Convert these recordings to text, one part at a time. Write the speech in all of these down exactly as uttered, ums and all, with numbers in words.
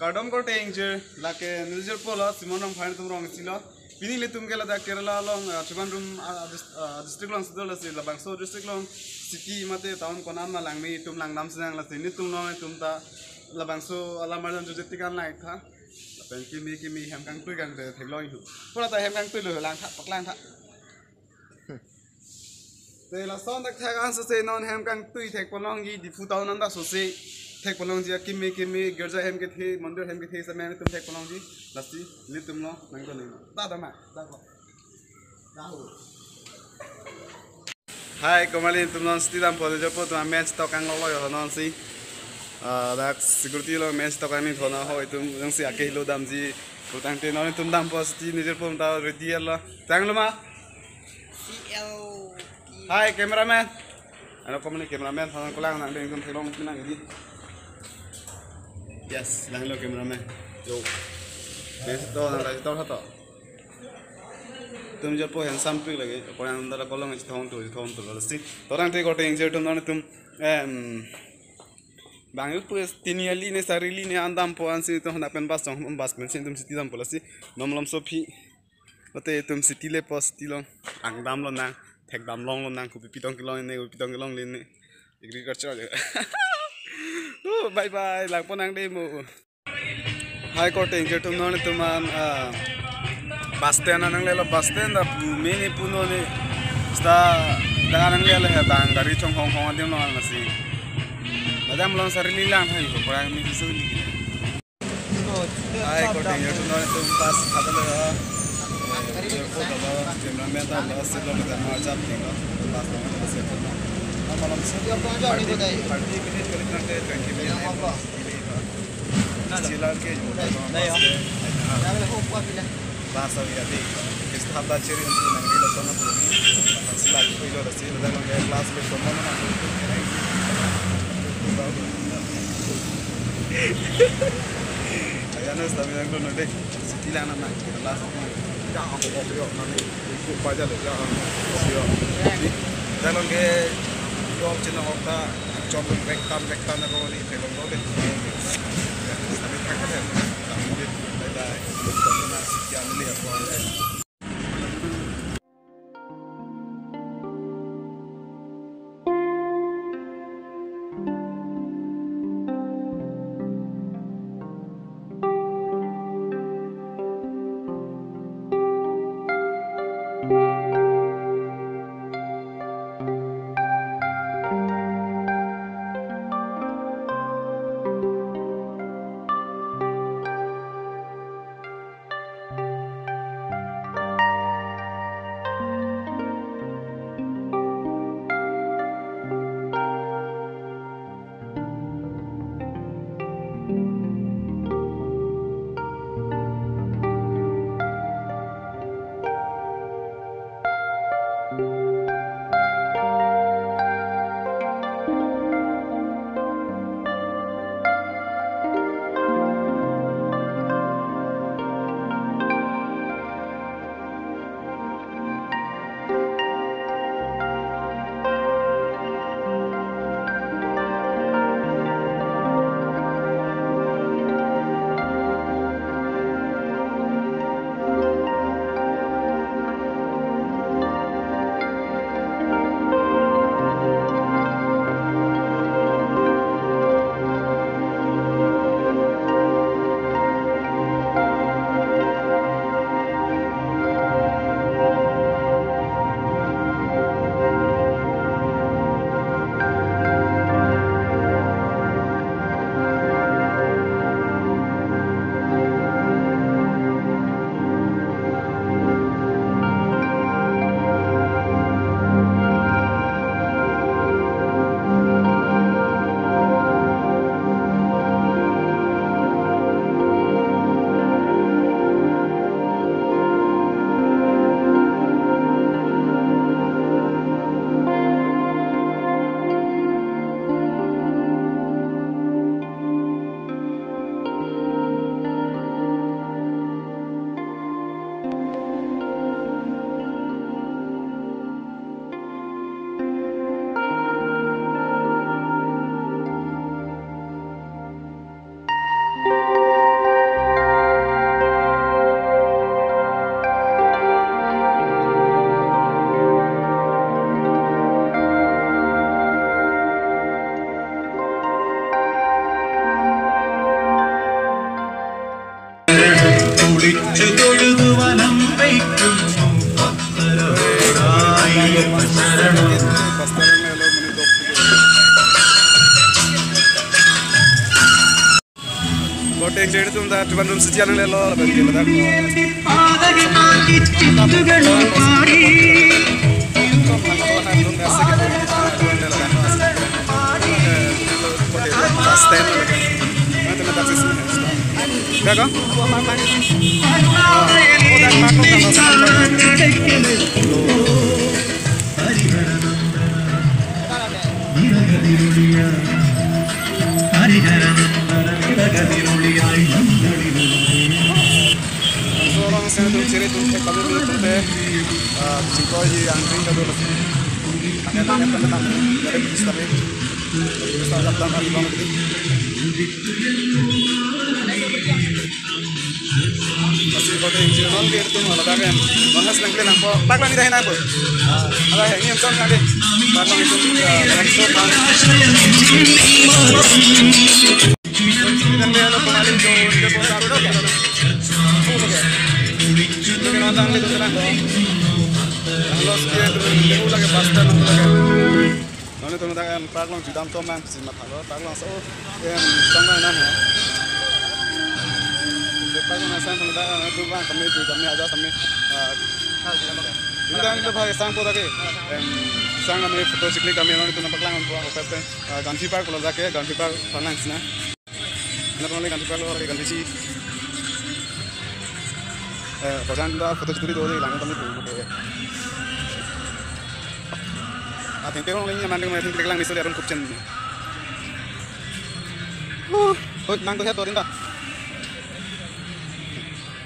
Kardom korte ingjir, lake nujir polo Simon Rongphar atum rong isi lo. Pini ilitum ke ladak Kerala along, ah, Trivandrum, ah, dist-, ah, district alongsi dolo, lasi labangso district along city mate town konat ma langme itum langdam sinang, lasi nelitum along itum ta labangso alam arjan jujit tikan lai tha. Lapen kimi kimi hem kangtui kangte theklong ihu. Pura ta hem kangtui lo lang tha, paklang tha. Te lason thakthak an sose non hem kangtui thekponlongji, Diphu town anta sose thekponlongji, akimi kimi girja hem kethe, mandir hem kethe, semen itum thekponlongji. Lasi nelitum lo nangkok nangkok. Da da ma, da ko. Da ho. Hai, komat ilitum non city dampo, nujir po atum amen stok kanglo lo yo non si. Ah, dak security lo men stok kangni thona ho, itum jongsi ake hilo damji. Putangte non itum dampo city, nujir po ta ready lo. Tanglo ma? C L T. Hai, cameraman. Ano, komat ni cameraman, thang kolang nang deng itum theklong pinang ini. Yes, langlo cameraman. Yo. Yes, to nang lagi to to. Itum nujir po handsome pik lagi. Kolang dala kolong isi thong tu, thong tu lasi. Torang te korte ingjir itum non itum, em, bang yuk pu tini ali ne sari ali ne an dampo, ansi itum hanak pen bus chong, bus pen si itum city dampo lasi. Non malomso aphi. Mate itum city lepo, city along angdam lonang, thekdam long lonang, kopi pitong kelong ne, kopi pitong kelong le ne. Agriculture aja. Oh, bye bye, langpon nang dei mo. Hai korte ingjir itum non itum an, ah, bus stand an nanglelo, bus stand ta pu mene puno ne. Sta dak an nanglelo he, bang gari chonghong hong adim lo an lasi. Madam long sari ali lang hai ko, kurang mi su li. Hai korte ingjir itum non itum bus khadalo ha. Airport alo, cameraman ta lo, silo kita marjap tinglo. Bus lo, bus lo. Malomso thirty minute kali nang te, twenty minute. Sila ke yo, bus ke. Bus avi avi. Kis thap da chiri untu nang rila sona puri. Sila ke yo, sila da nang class ke sona na. Ayan, sami nang dono de. City lang na, class. Ya, ako ko yo, nani. Ko pa ja le, ya. Yo. Di, dalong ke, yo, chino okta, chom rektam, rektam na ko ni, phelong lo de. Bye bye. തൊഴുതു വലം വയ്ക്കുന്നു. Kote jeri tum ta Trivandrum city anang lelo, lapen ke ladak. Bus stand. Kaka? Laso along si tum chiri tum te kami tum te, ah, chingkoi ji angkring kado lasi. Kami akan kami akan kami dari Krista ni. Krista akan kami bang. Lasi kote ingjir non ke tum ala dagen. Non has lang lang po. Pak lang ida hinang po. Ala he, ni tum kan de. Pak lang tum, ah, next to kan. Tum de lo pemali jo, de po sa ro ke. Lo ke nonton le tum lang. Los ke tum lagi pastor lagi. Non tum dak em park along judam tom nang si mathalo park along so em sang nang nang. Park along sang tum dak em tum bang kami judam ni aja kami. Judam itu bhai sang po dak ke. Em sang kami photo si click kami non tum park along po hotel pen. Ganthi Park pulo dak ke Ganthi Park phan nang sina. Ina pang le Ganthi Park lo le Ganthi si. Eh, bajan da photo chituri do le lang kami tu. Ah, thengpi along le ni man le thengpi lang ni soli aron kupchen. Oh, oh, nang to ya to rinda.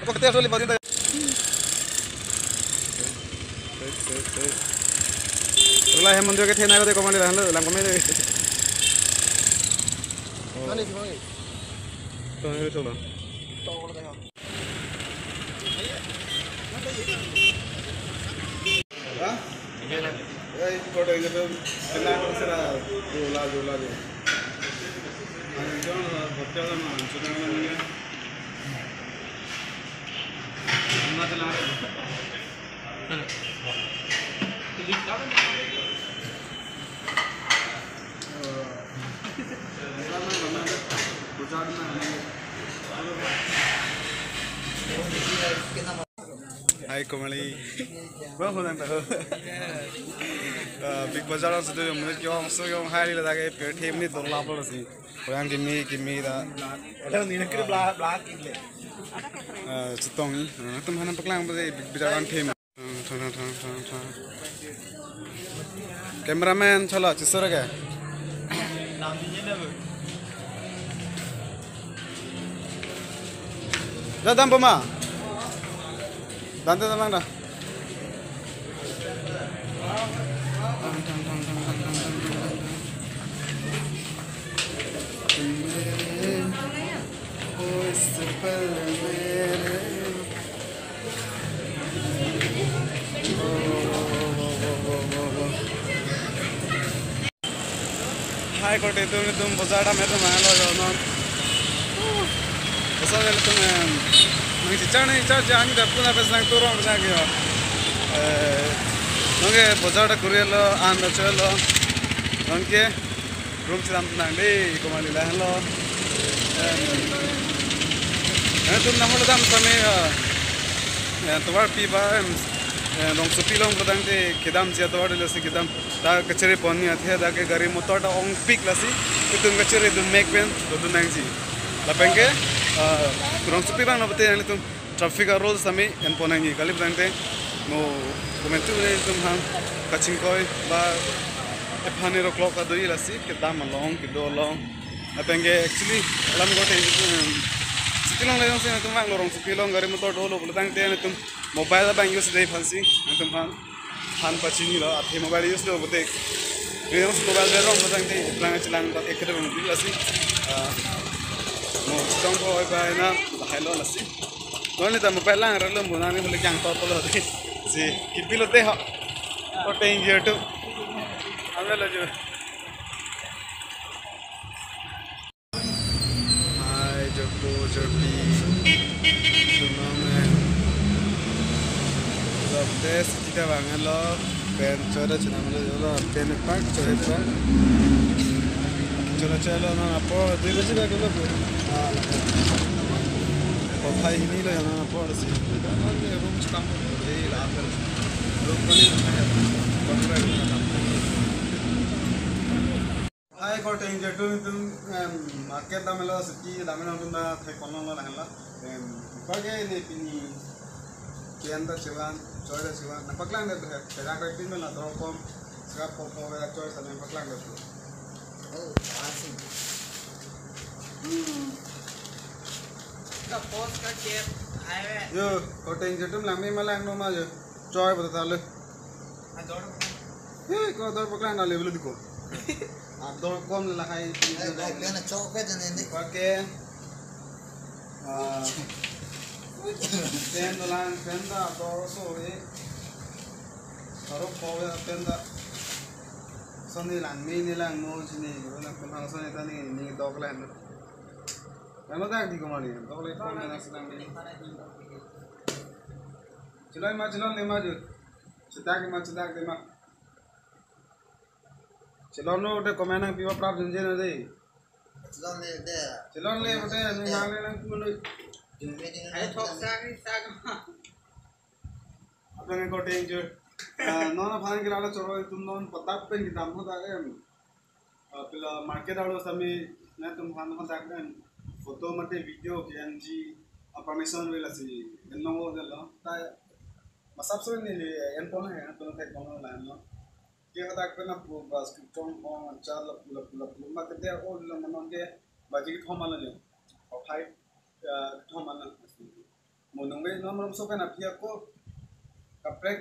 Ako kete soli barinda. Wala hem mondir ke thena ko de komali lang lang kami de. Mane si mane. To ne to lo. Ha? Ei, kote itu kena sera jola jola je. Ang jong hotel ma ang sudah namanya. Mana telah. Hai, Komali. Bang, bang, bang. Eh, Big Bazaar along si tu, yung menit yung so yung hai le lagi per team ni dola polo si. Orang kimi kimi da. Ada ni nak kira belah belah kiri. Eh, chetong ni. Eh, tum hana paklang pasi Big Bazaar along team. Thang, thang, thang, thang, thang. Cameraman, chalo, chisur ke. Dah dam poma. Dante tamang dah. Thang, thang, thang, thang. Hai, kote tum, tum bazar dam tum alo jo non. Asa nelitum, em, nang chichar nang chichar ja ani dapun apes nang turong sa ke. Eh, nonke bazar da kurilo, an da chelo. Nonke room si dam nang de, Komali lahenlo. Em, eh, tum nang holo dam kami, eh, eh, tovar pi ba, em, eh, Rongsopi along pulo tangte kedam ji atovar de lasi kedam. Ta kachere pon ni athe dak ke gari motor ta ongpik lasi. Itum kachere dun mek pen, dodun nangji. Lapen ke, eh, Rongsopi abang lo pute nanglitum traffic a-rules tame en pon nangji kali putangte mo komantu le tum hang kachingkoi ba ephan ero clock adoi lasi kedam along kedo along. Lapen ke actually alam kote, em, city along le jongsi tum vanglo Rongsopi along gari motor dolo pulotangte tum mobile abang use de aphansi tum hang. Than pachinilo, athe mobile use lo pute. Ini mobile berong putangte, lang chilang ta ek kedong lasi. Ah, mo chong ko oi bai na, lahai lo lasi. Nonke ta mobile lang relo mo nani hole kyang to polo de. Si, kipilo te ho. Kote ingjir tu. Amlo jo. Hai, Joko, Jerpi. Tunong, eh, lote city ta bang lo, pen choi ta chenam lo, lo, pen pak choi pak. Choi ta choi lo, non apor dui baji bak lo. Ah, lo. Kothai hini lo, non apor si. Room chikam lo, eh, la, room ko ni, contract. Hai, korte ingjir atum, em, market damlo, city damlo, atum ta thai kono lo lahenlo. Em, bage ne pini kian ta chevan, choi ta chevan. Nangpaklang det, he, perak rek pin mela, dor kom, srap kom, kom, perak choi sa nangpaklang det. Oh, asing. Hmm. Ka post ka ket, hai ve. Yo, korte ingjir atum langme ma langno ma yo. Choi bota ta le. Ah, dor. He, ko dor paklang na level diko. Ah, dor kom lahai. Hai, hai, kena chok ke jane ni. Pake. Ah, pen dolang, pen ta dor so e. Aro ko ya pen ta. Soni langme ne langno sini, na kumhang soni ta ni, ni dok len. Ano tak di ko mari, dok le kom na sedang ni. Chilon ma, chilon le ma ju. Chedak ma, chedak de ma. Chilon lo de comment nangpi ma prap junjun de. Chilon le de. Chilon le bote, nang nang le nang pu le. Junjun de. Hai thok sak ni sak ma. Aphan ke korte ingjir. Ah, non aphan ke lalo choro atum non patap pen kedam hoda em. Ah, pila market arlo sami nangtum han han dak dan photo mate video P N G, ah, permission ve lasi en long lo lo. Ta masap so ni le en pon hai, en pon thek pon la no. Ke hadak pen apu bas kong kong cha la la la la mate de o la manon ke baji kethom ala jo. Kothai, ah, kethom ala. Mo nung ve non rom so pen aphi ako kaprek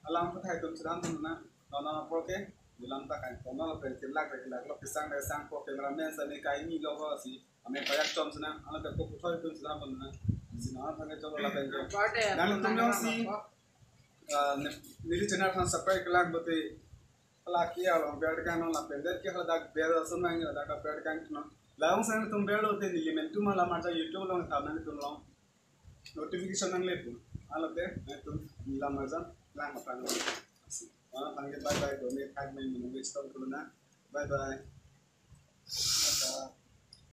alam pathai atum chedam atum na, non non apor ke, bilang ta kan, kono lo pen kelak kelak lo kesang kesang ko cameraman sa ne kai ni lo ko si, ame payak chom sena, ala ta ko puthoi atum chedam atum na, si non aphan ke cholo lapen ke. Nangtum jongsi, ah, ne, neli channel aphan subscribe kelang bote, laki along ber kan non lapen det ke hadak ber ason nang hadak ber kan non. Laung sang tum ber lo te neli men tum hala marcha YouTube along tham nangtum long. Notification nang le pu. Alote, eh, tum nila marjan lang matang. Wala tangke bye bye, do me thak me minung stop dulu na. Bye bye.